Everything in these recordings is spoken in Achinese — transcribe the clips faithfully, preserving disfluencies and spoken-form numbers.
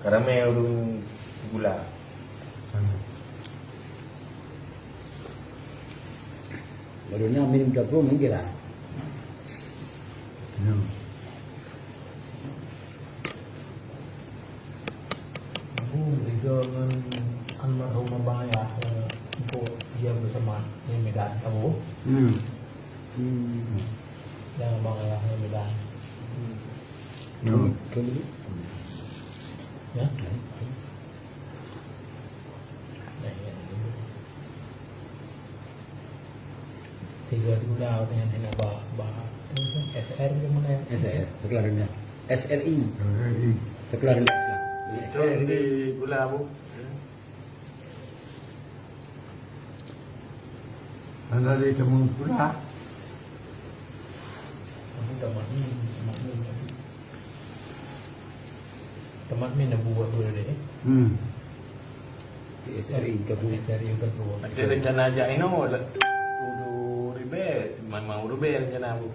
Ramé ureueng gula. Baru na minum dapur mungkin lah. Ya. Aku begitu dengan almarhum abang ayah, eh, untuk dia bersama di Medan, kamu. Hmm. Hmm. Yang abang ayah di Medan. Hmm. Ya? Tiga dua dengan, dengan ba, ba, S R ke mana? S R, sekolah rendah. S R I. S R I. Sekolah rendah Islam. Itu S R I. Di gula, Bu. Ada di Temuan Pula. Aku tak mahni, tak mahni. Temat min Abu Bakar ni. Hmm. Di S R I Teguh. S R I Teguh. Ada rencana jak ino, Ulu Ribée, memang Ulu Ribée rencana Abu.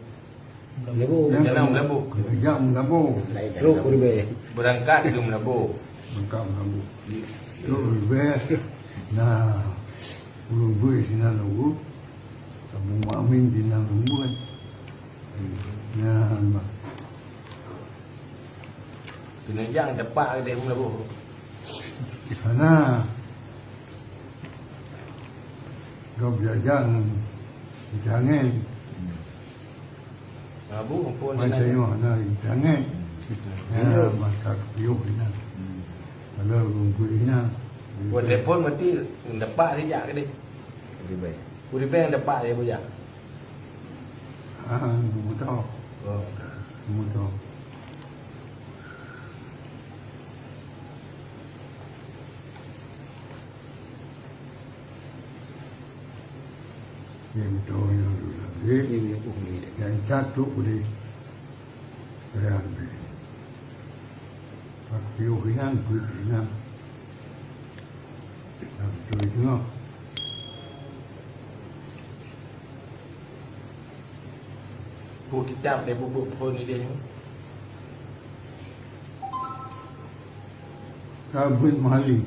Meulaboh. Rencana Meulaboh. Jak Meulaboh. Trok Ulu Ribée. Berangkat ke Meulaboh. Berangkat Meulaboh. Trok Ulu Ribée. Nah, Ulu Ribée sinan Ulu. Kamu Mak Min sinan Ulu Ribée. Nah, Mak. Keuneuk jak teumpat deh Meulaboh. Hana. Gob jak-jak ngon jangen. Abu pun. Macam nyoe hana jangen. Ya, masa piôh ina. Kalau gungkui ina. Buat telepon berarti teumpat sijak keudeh. Lebih baik. Lebih baik teumpat ya, Bu, ya. Ah, moto. Oh. Moto. Yang moto yang dulu lagi. Yang moto lagi. Yang satu boleh. Saya ambil. Aku piôh ringan, duit ringan. Aku piôh ringan. Buku kitab dia bubuh phôn ni dia ni. Kabut Mali.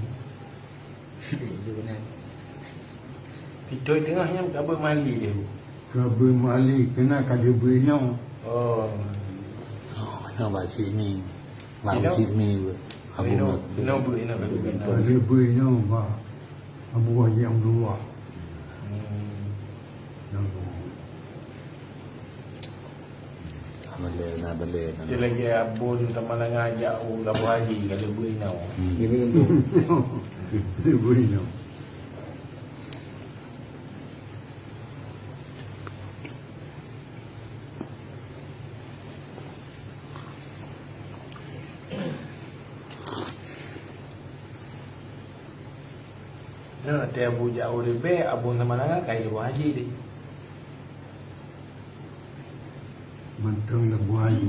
Itu benar. Itu tengah yang kabut Mali dia. Kabut Mali kena kada bui nyoe. Oh. Oh, kena bak sini. Mak Ino? Cik Mi. Abu Ino, Mak. Ino bu, Ino bu, Ino. Kada bui nyoe, Pak. Abu Haji Abdullah. Hmm. Yang tu. Balèe, na balèe, na. Dia lagi abon sama dengan ajak u Labuhan Haji, kalau bui nau. Hmm. Dia bui nau. Dia bui nau. Nah, tiap bujak ureueng bèe, abon sama dengan kai Labuhan Haji deh. Mantong Labuhan Haji.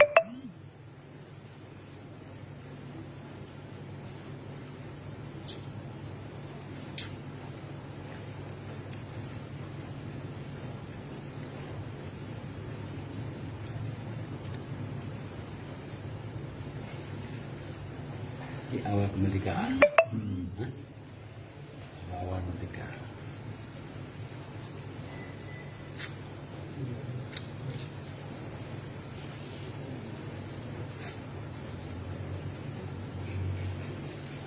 Di awal kemerdekaan. Hmm. Lawan merdeka.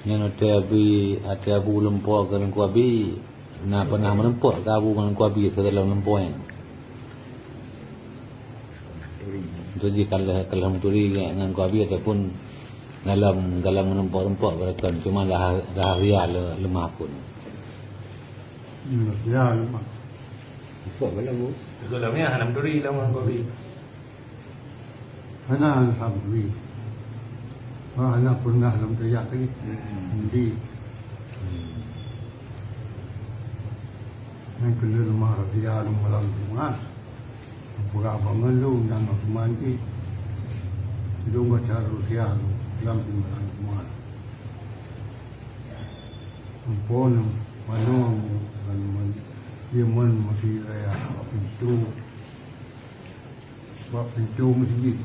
Nyan watèe Abi, watèe Abu lumpoe keu Teungku Abi, na pernah meureumpok keu Abu ngon Teungku Abi sigohlom lumpoe nyan? Itu jih ka lheueh, ka lheueh meuturi ngon Teungku Abi ataupun Dalam, dalam meureumpok-reumpok beureukan, cuma dah, dah ria le-, leumah pun. Hmm, ria leumah. Reumpok balam, Bu. Reumpok balam, ya, hana meuturi lom, Bobby. Hana, hana meuturi. Ah, hana pernah lom tajak lagi. Hmm. Jadi, hmm. Nyan keuneuk leumah ria lom malam Jumat. Peugah bangon lôn dan Osman jih. Lôn baca Rusia lôn lam simalam Jumat. Ampôn, manoe, Yemen masih raya bak pintu, bak pintu masjid.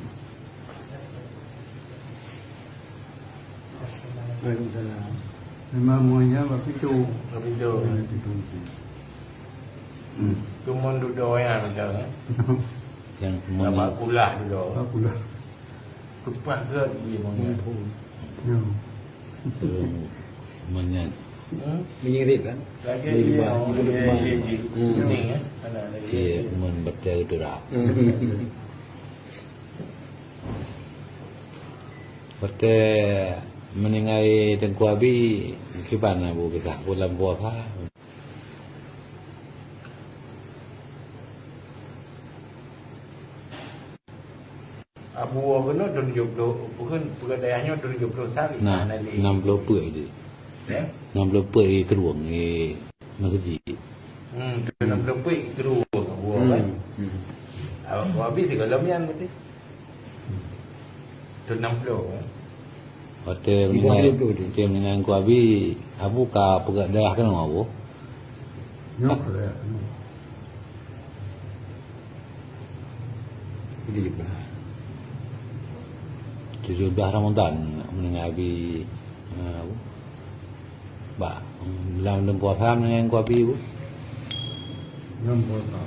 Waalaikumsalam. Memang moe nyan bak pintu. Bak pintu. Bak pintu. Hmm. Cuma dudoe nyan, kan? Yang semuanya. Bak kulah dudoe. Bak kulah. Keupah gét jih moe nyan. Ya. Terus menyat. Hmm? Menyirit, kan? Lagi dia, dia, dia, dia, dia, hmm, kuning, eh. Ada, ada, dia, dia. Iya, mun betul tu dah. Hmm. Watèe meuninggai Teungku Abi, kiban Abu kisah bulan puasa. Abu woe keunoe tujoh ploh, bukan, peugah dayah nyoe tujoh ploh sari. Nah, nah, lé. Enam ploh peuet di. Ya? Enam ploh peuet di kerueng di masjid. Hmm, enam ploh peuet di kerueng Abu woe, kan? Hmm. Abu Abi tiga lom nyan berarti. Thôn enam puluh, eh? Watèe meuninggai, watèe meuninggai Teungku Abi, Abu ka peugah dayah keunoe, Abu? Nyoe ka dayah keunoe. Jadi, tujuh belas Ramadan meuninggai Abi, eh, Abu. Bak, lam, lam puasa ngon Teungku Abi, Bu? Lam puasa.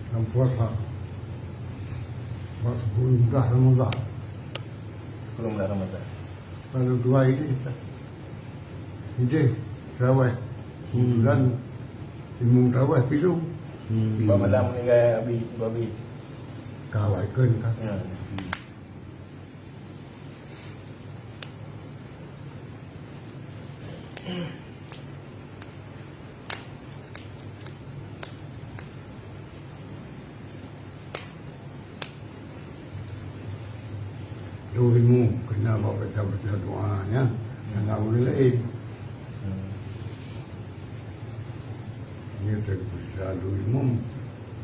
Lam puasa. Bak sepuluh belas Ramadan. Sepuluh belas Ramadan. Lalu dua ini kita. Idéh, traweh. Hmm. Kebetulan imum traweh pilu. Hmm. Bak malam meuninggai Abi, Abi. Ka awai kheun ka. Ya. Doa ilmu kena baca-baca doa, ya. Hana ureueng laén. Nyoe teuka doa ilmu.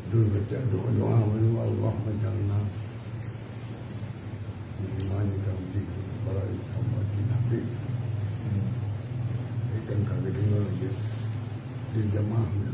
Doa baca doa-doa, Allahumma ja'alna mimman yusaddiqu qala Muhammadin Nabi. Ikan kagak dengar dia di jamaah.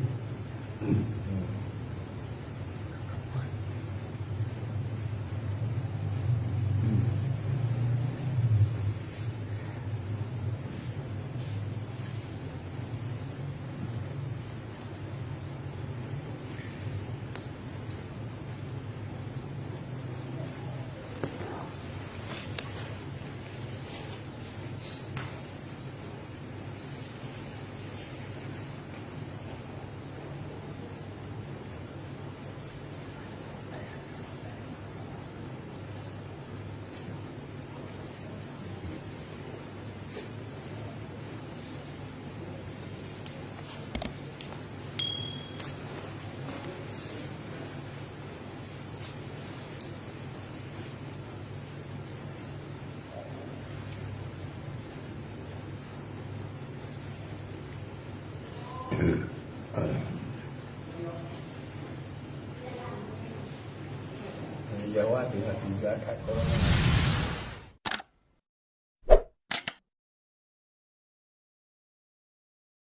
Jawa tiga tiga kat corona.